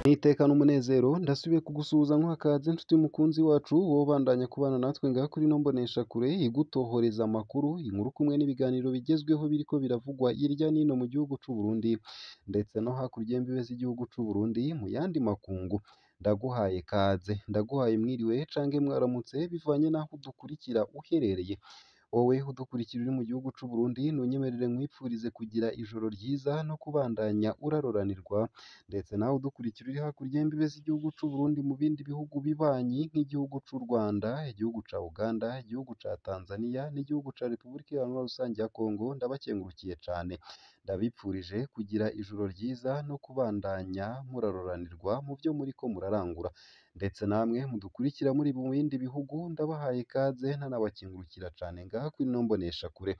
N'iteka n'umunezero ndasubiye kugusuhuza nkuha nshuti mukunzi wacu wowe ubandanya kubana natwe ngaha kuri ino mboneshakure igutohoreza amakuru, inkuru kumwe n'ibiganiro bigezweho biriko biravugwa hirya n'ino mu gihugu c'u Burundi ndetse no hakurya y'imbibe z'igihugu c'u Burundi mu yandi makungu. Ndaguhaye kaze, ndaguhaye mwiriwe canke mwaramutse bivanye n'aho udukurikira uherereye. Wowe udukurikira uri mu gihugu c'u Burundi ntunyemerere nkwipfurize kugira ijoro ryiza no kubandanya uraroranirwa, ndetse nawe udukurikira uri hakurya y'imbibe z'igihugu c'u Burundi mu bindi bihugu bibanyi nk'igihugu c'u Rwanda, igihugu ca Uganda, igihugu ca Tanzania n'igihugu ca Repubulika Iharanira Rusange ya Kongo, ndabakengurukiye cane. Ndabipfurije kugira ijoro ryiza no kubandanya muraroranirwa mu vyo muriko murarangura, ndetse namwe mudukurikira muri mu bindi bihugu ndabahaye ikaze ntanabakengurukira cane ngaha kuri ino mboneshakure.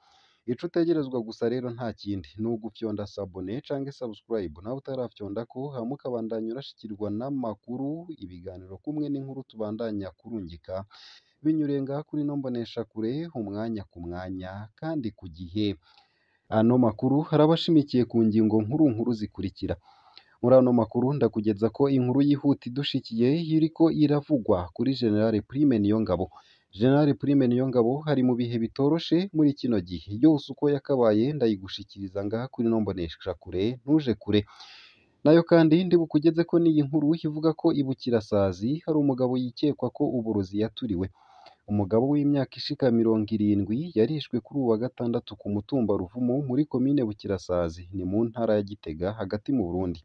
Ico utegerezwa gusa rero nta kindi ni ugufyonda s'abonner canke subscribe nawe utarafyondako, hama ukabandanya urashikirwa n'amakuru, ibiganiro kumwe n'inkuru tubandanya kurungika binyuriye ngaha kuri ino mboneshakure umwanya ku mwanya kandi ku gihe. Ano makuru haraba ashimikiye ku ngingo nkuru nkuru zikurikira. Muri ano makuru ndakugeza ko inkuru yihuta idushikiye iriko iravugwa kuri General Prime Niyongabo. General Prime Niyongabo ari mu bihe bitoroshe muri kino gihe, yose uko yakabaye ndayigushikiriza ngaha kuri ino mboneshakure ntuje kure. Nayo kandi ndibukugeze ko n'iyi nkuru ivuga ko i Bukirasazi hari umugabo yikekwa ko uburozi yaturiwe. Umugabo w'imyaka ishika 70 yarishwe kuri uwu wa gatandatu ku mutumba Ruvumu muri komine Bukirasazi, ni mu ntara ya Gitega hagati mu Burundi.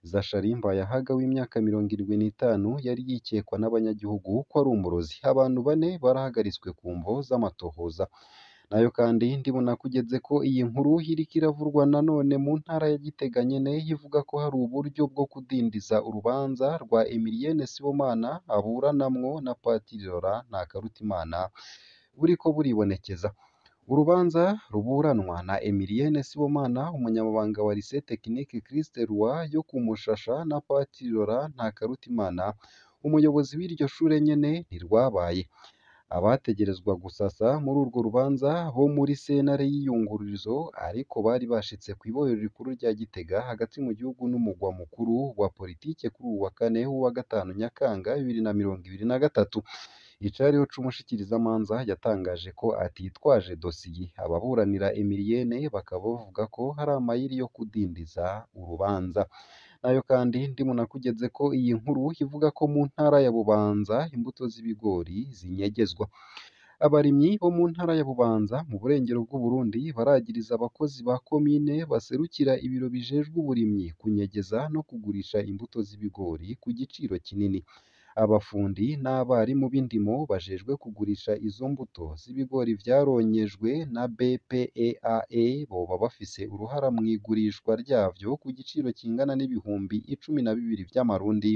Zachary Mbayahaga w'imyaka 75 yari yikekwa n'abanyagihugu ko ari umurozi. Abantu bane barahagaritswe ku mvo z'amatohoza. Nayo kandi ndibunakugeze ko iyi nkuru iriko iravurwa nanone mu ntara ya Gitega nyene, ivuga ko hari uburyo bwo kudindiza urubanza rwa Emilienne Sibomana aburanamwo na Patiri Laurent Ntakarutimana buriko buribonekeza. Urubanza ruburanwa na Emilienne Sibomana, umunyamabanga wa Lycée Technique Christ Roi yo ku Mushasha na Patiri Laurent Ntakarutimana, umuyobozi w'iryo shure nyene, ntirwabaye. Abategerezwa gusasa muri urwo rubanza bo muri sentare y'iyungururizo ariko bari bashitse kw'ibohero rikuru rya Gitega hagati mu gihugu n'umugwa mukuru wa politike kuri uwu wa kane w'uwa gatanu Nyakanga 2023. Icariho c'umushikirizamanza yatangaje ko atitwaje dosiye. Ababuranira Emilienne bakaba bavuga ko hari amayeri yo kudindiza urubanza. Nayo kandi ndibunakugeze ko iyi nkuru ivuga ko mu ntara ya Bubanza imbuto z'ibigori zinyegezwa. Abarimyi bo mu ntara ya Bubanza mu burengero bw'Uburundi baragiriza abakozi ba komine baserukira ibiro bijejwe uburimyi kunyegeza no kugurisha imbuto z'ibigori ku giciro kinini. Abafundi n'abarimu b'indimo bajejwe kugurisha izo mbuto z'ibigori vyaronyejwe na BPEAE boba bafise uruhara mw'igurishwa ryavyo ku giciro kingana n'12,000 vy'amarundi,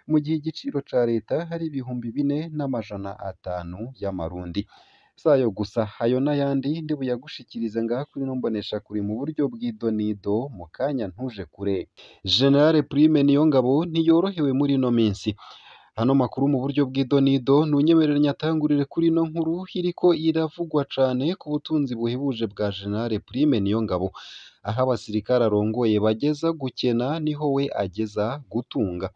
mu gihe igiciro ca leta ari 4,500 y'amarundi. Sayo gusa, ayo n'ayandi ndibuyagushikirize ngaha kuri ino mboneshakure mu buryo bw'idonido mu kanya ntuje kure. General Prime Niyongabo ntiyorohewe muri ino minsi. Ano makuru mu buryo bw'idonido ntunyemerere nyatangurire kuri ino nkuru iriko iravugwa cane ku butunzi buhebuje bwa General Prime Niyongabo. Aho abasirikare arongoye bageza gukena niho we ageza gutunga.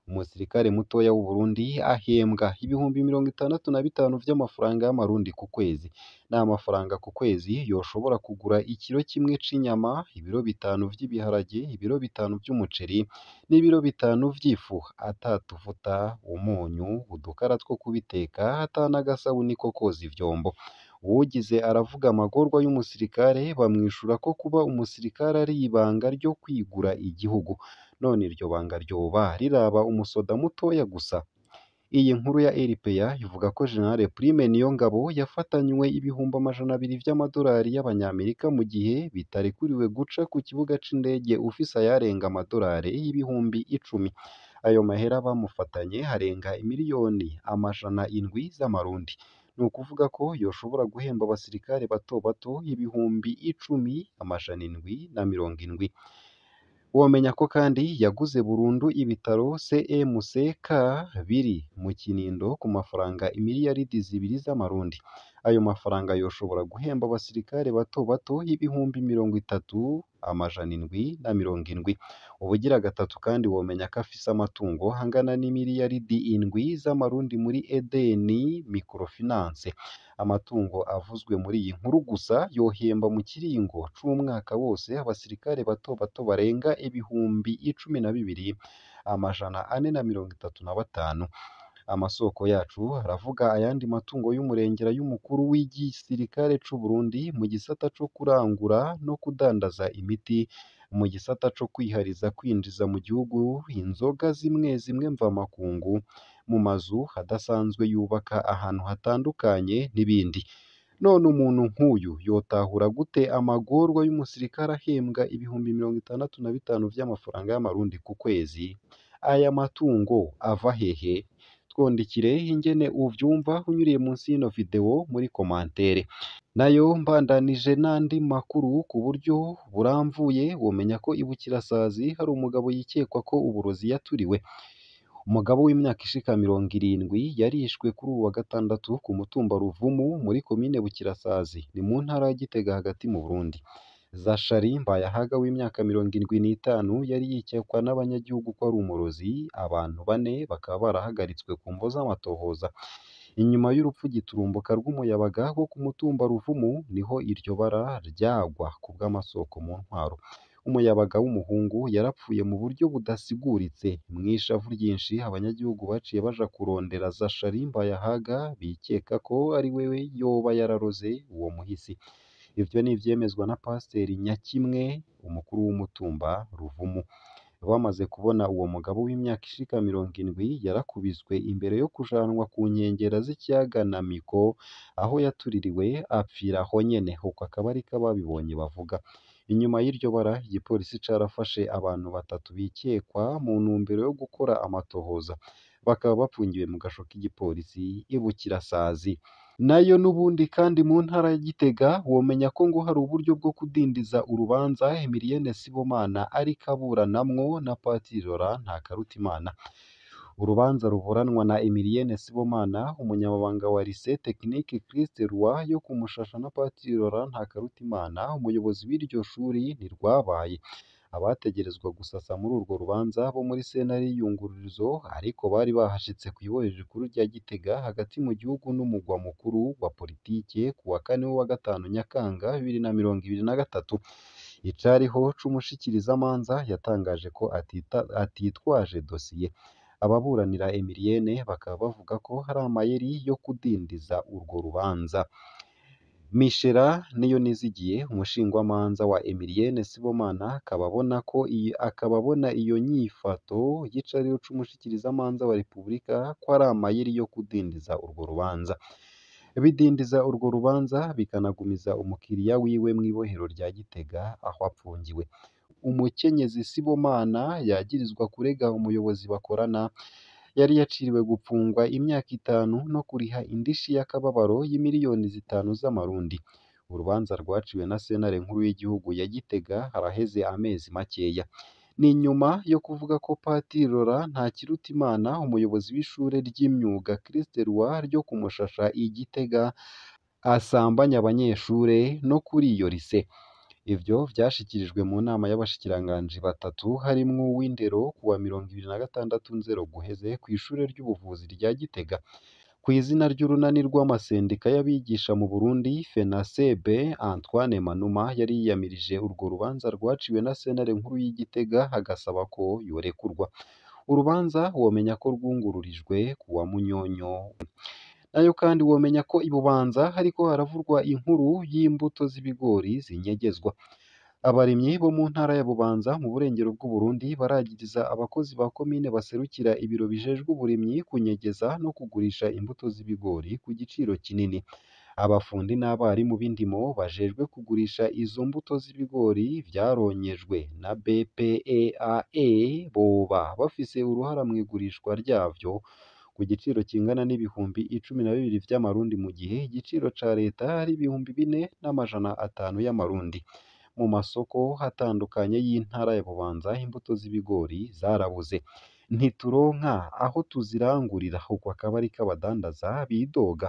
Umusirikare mutoya w'u Burundi ahembwa 65,000 vy'amafaranga y'amarundi ku kwezi. Ni amafaranga ku kwezi yoshobora kugura ikiro kimwe c'inyama, ibiro 5 vy'ibiharage, ibiro 5 vy'umuceri n'ibiro 5 vy'ifu, atatuvuta, umunyu, udukara two kubiteka, ata n'agasabuni ko koza ivyombo. Uwugize aravuga amagorwa y'umusirikare bamwishura ko kuba umusirikare ari ibanga ryo kwigura igihugu. None iryo banga ryoba riraba umusoda mutoya gusa? Iyi nkuru ya RPA ivuga ko General Prime Niyongabo yafatanywe 200,000 vy'amadolari y'abanyamerika mu gihe bitarekuriwe guca ku kibuga c'indege ufise ayarenga amadolari 10,000. Ayo mahera bamufatanye arenga 700,000,000 z'amarundi. Ni ukuvuga ko yoshobora guhemba abasirikare bato bato 10,770. Womenya ko kandi yaguze burundu ibitaro CMCK biri mu Kinindo ku mafaranga 2 miliyaridi z'amarundi. Ayo mafaranga yoshobora guhemba abasirikare bato bato 30,770. Ubugira gatatu kandi womenya ko afise amatungo angana n'imiliyaridi 7 z'amarundi muri Edeni Microfinance. Amatungo avuzwe muri iyi nkuru gusa yohemba mu kiringo c'umwaka wose abasirikare bato bato barenga 12,435. Amasoko yacu aravuga ayandi matungo y'umurengera y'umukuru w'igisirikare c'u Burundi mu gisata co kurangura no kudandaza imiti, mu gisata co kwihariza kwinjiza mu gihugu inzoga zimwe zimwe mvamakungu, mu mazu adasanzwe yubaka ahantu hatandukanye n'ibindi. None umuntu nk'uyu yotahura gute amagorwa y'umusirikare ahembwa 65,000 vy'amafaranga y'amarundi ku kwezi? Aya matungo ava hehe? Twondekire ingene uvyumva unyuriye munsi y'ino video muri komantere. Nayo mbandanije n'andi makuru ku buryo buramvuye, womenya ko i Bukirasazi hari umugabo yikekwa ko uburozi yaturiwe. Umugabo w'imyaka ishika 70 yarishwe kuri uwu wa gatandatu ku mutumba Ruvumu muri komine Bukirasazi, ni mu ntara ya Gitega hagati mu Burundi. Zachary Mbayahaga w'imyaka 75 yari yikekwa n'abanyagihugu ko ari umurozi, abantu bane bakaba barahagaritswe ku mvo z'amatohoza. Inyuma y'urupfu giturumbuka rw'umuyabaga wo ku mutumba Ruvumu niho iryo bara ryagwa kubw'amasoko mu ntwaro. Umuyabaga w'umuhungu yarapfuye mu buryo budasiguritse. Mw'ishavu ryinshi abanyagihugu baciye baja kurondera Zachary Mbayahaga bikeka ko ari we yoba yararoze uwo muhisi. Ivyo ni ivyemezwa na Pasiteri Nyakimwe, umukuru w'umutumba Ruvumu. Bamaze kubona uwo mugabo w'imyaka ishika 70 yarakubiswe imbere yo kujanwa ku nkengera z'ikiyaga Namiko aho yatuririwe apfira aho nyene, uko akaba ariko ababibonye bavuga. Inyuma y'iryo bara igipolisi carafashe abantu batatu bikekwa mu ntumbero yo gukora amatohoza, bakaba bafungiwe mu gasho k'igipolisi i Bukirasazi. Nayo n'ubundi kandi mu ntara ya Gitega womenya ko ngo hari uburyo bwo kudindiza urubanza Emilienne Sibomana ariko aburanamwo na Patiri Laurent Ntakarutimana. Urubanza ruburanwa na Emilienne Sibomana, umunyamabanga wa Lycée Technique Christ Roi yo ku Mushasha na Patiri Laurent Ntakarutimana, umuyobozi w'iryo shuri ntirwabaye. Abategerezwa gusasa muri urwo rubanza bo muri sentare y'iyungururizo ariko bari bahashitse kw'ibohero rikuru rya Gitega hagati mu gihugu n'umugwa mukuru wa politike ku wa kane w'uwa gatanu Nyakanga 2023. Icariho c'umushikirizamanza yatangaje ko atitwaje dosiye. Ababuranira Emilienne bakaba bavuga ko hari amayeri yo kudindiza urwo rubanza. Michela Niyonizigiye, umushingwamanza wa Emilienne Sibomana, akaba abona iyo nyifato y'icariho c'umushikirizamanza wa Repubulika ko ari amayeri yo kudindiza urwo rubanza. Bidindiza urwo rubanza bikanagumiza umukiriya wiwe mw'ibohero rya Gitega aho apfungiwe. Umukenyezi Sibomana yagirizwa kurega umuyobozi bakorana, yari yaciriwe gupfungwa imyaka 5 no kuriha indishi y'akababaro y'imiliyoni 5 z'amarundi. Urubanza rwaciwe na sentare nkuru y'igihugu ya Gitega haraheze amezi makeya. Ni nyuma yo kuvuga ko Patiri Laurent Ntakirutimana, umuyobozi w'ishure ry'imyuga Christ Roi ryo ku Mushasha i Gitega, asambanya abanyeshure no kuri iyo lycée. Ivyo vyashikirijwe mu nama y'abashikiranganji batatu harimwo uw'indero kuwa 26 Nzero guheze kw'ishure ry'ubuvuzi rya Gitega. Kw'izina ry'urunani rw'amasendika y'abigisha mu Burundi FENASEB, Antoine Manuma yari yiyamirije urwo rubanza rwaciwe na sentare nkuru y'i Gitega agasaba ko yorekurwa. Urubanza womenya ko rwungururijwe kuwa Munyonyo. Nayo kandi womenya ko i Bubanza hariko haravurwa inkuru y'imbuto z'ibigori zinyegezwa. Abarimyi bo mu ntara ya Bubanza mu burengero bw'Uburundi baragiriza abakozi ba komine baserukira ibiro bijejwe uburimyi kunyegeza no kugurisha imbuto z'ibigori ku giciro kinini. Abafundi n'abarimu b'indimo bajejwe kugurisha izo mbuto z'ibigori vyaronyejwe na BPEAE boba bafise uruhara mw'igurishwa ryavyo ku giciro kingana n'12,000 vy'amarundi mu gihe igiciro ca leta ari 4,500 y'amarundi. Mu masoko atandukanye y'intara ya Bubanza imbuto z'ibigori zarabuze. Ntituronka aho tuzirangurira, uko akaba ariko abadandaza bidoga.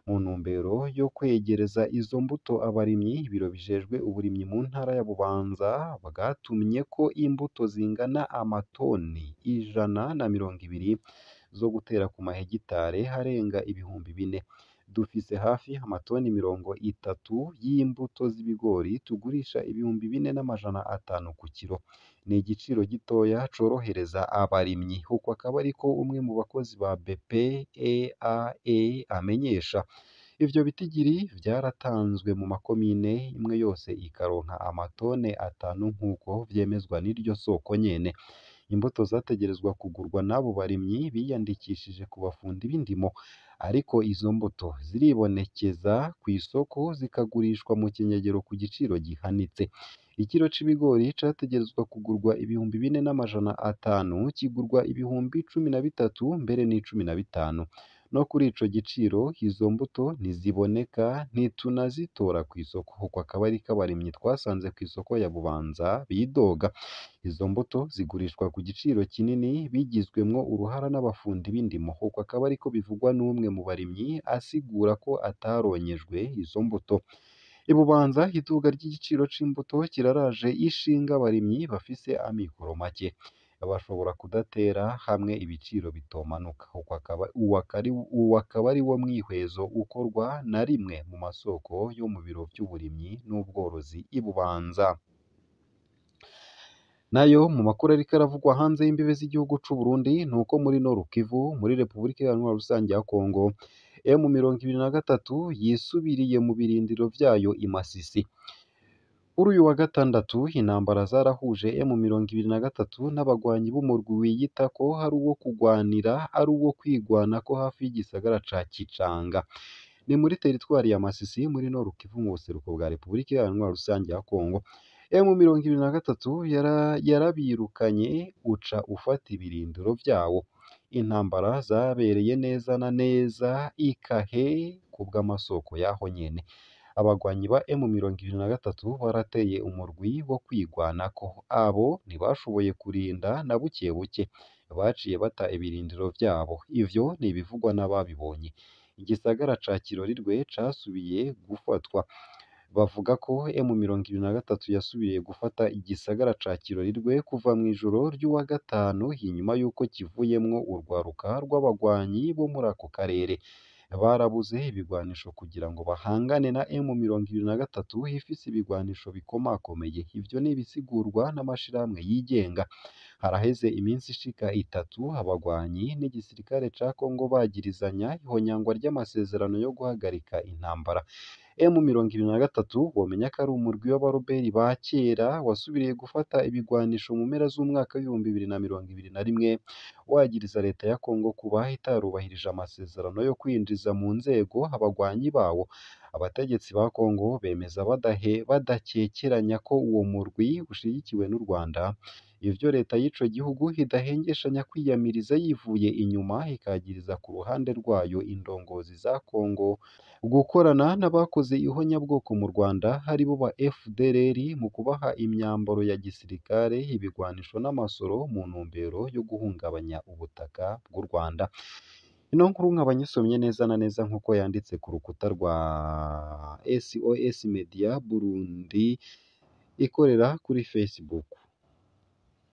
Mu ntumbero yo kwegereza izo mbuto abarimyi, ibiro bijejwe uburimyi mu ntara ya Bubanza bwatumye ko imbuto zingana amatoni 120 zo gutera ku mahegitare arenga 4000. Dufise hafi amatoni 30 y'imbuto z'ibigori tugurisha 4500 ku kiro. Ni igiciro gitoya corohereza abarimyi. Uko akaba ariko umwe mu bakozi ba BPEAE amenyesha. Ivyo bitigiri vyaratanzwe mu makomine imwe yose ikaronka amatone 5 nk'uko vyemezwa n'iryo soko nyene. Imbuto zategerezwa kugurwa n'abo barimyi biyandikishije ku bafundi b'indimo, ariko izo mbuto ziribonekeza kw'isoko zikagurishwa mu kinyegero ku giciro gihanitse. Ikiro c'ibigori categerezwa kugurwa 4500 kigurwa 13,000 mbere n'15,000. No kuri ico giciro izo mbuto ntiziboneka, ntitunazitora kw'isoko. Uko akaba ariko abarimyi twasanze kw'isoko ya Bubanza bidoga. Izo mbuto zigurishwa ku giciro kinini bigizwemwo uruhara n'abafundi b'indimo. Uko akaba ariko bivugwa n'umwe mu barimyi asigura ko ataronyejwe izo mbuto. I Bubanza iduga ry'igiciro c'imbuto kiraraje ishinga abarimyi bafise amikoro make. Bashobora kudatera hamwe ibiciro bitomanuka. Uwo akaba ari wo mwihwezo ukorwa na rimwe mu masoko yo mu biro vy'uburimyi n'ubworozi i Bubanza. Nayo mu makuru ariko aravugwa hanze y'imbibe z'igihugu c'u Burundi nuko muri Nord Kivu muri Repubulika Iharanira Rusange ya Kongo M23 yisubiriye mu birindiro vyayo i Masisi. Kuri uyu wa gatandatu intambara zarahuje M23 n'abagwanyi b'umurwi wiyita ko ari uwo kugwanira ari uwo kwigwanako hafi y'igisagara ca Kicanga. Ni muri teritwari ya Masisi muri Nord Kivu mu buseruko bwa Repubulika Iharanira Rusange ya Kongo. M23 yarabirukanye uca ufata ibirindiro vyawo. Intambara zabereye neza na neza ikahe kubw'amasoko yaho nyene. Abagwanyi ba M23 barateye umurwi wo kwigwanako. Abo ntibashoboye kurinda na buke buke, baciye bata ibirindiro vyabo. Ivyo ni ibivugwa n'ababibonye. Igisagara ca Kirorirwe casubiye gufatwa. Bavuga ko M23 yasubiye gufata igisagara ca Kirorirwe kuva mw'ijoro ry'uwa gatanu inyuma y'uko kivuyemwo urwaruka rw'abagwanyi bo muri ako karere. Barabuze ibigwanisho kugira ngo bahangane na M23 ifise ibigwanisho bikomakomeye. Ivyo ni ibisigurwa n'amashirahamwe yigenga. Haraheze iminsi ishika 3 abagwanyi n'igisirikare ca Kongo bagirizanya ihonyangwa ry'amasezerano yo guhagarika intambara. M23 womenya ko ari umurwi w'abaroberi ba kera wasubiriye gufata ibigwanisho mu mpera z'umwaka w'2021 wagiriza leta ya Kongo kuba itarubahirije amasezerano yo kwinjiza mu nzego abagwanyi bawo. Abategetsi ba Kongo bemeza badakekeranya ko uwo murwi ushigikiwe n'u Rwanda. Ivyo leta y'ico gihugu idahengeshanya kwiyamiriza yivuye inyuma ikagiriza ku ruhande rwayo indongozi za Kongo gukorana n'abakoze ihonyabwoko mu Rwanda aribo ba FDLR mu kubaha imyambaro ya gisirikare, ibigwanisho n'amasoro mu ntumbero yo guhungabanya ubutaka bw'u Rwanda. Ino nkuru nkaba nyisomye neza na neza nk'uko yanditse ku rukuta rwa SOS Media Burundi ikorera kuri Facebook.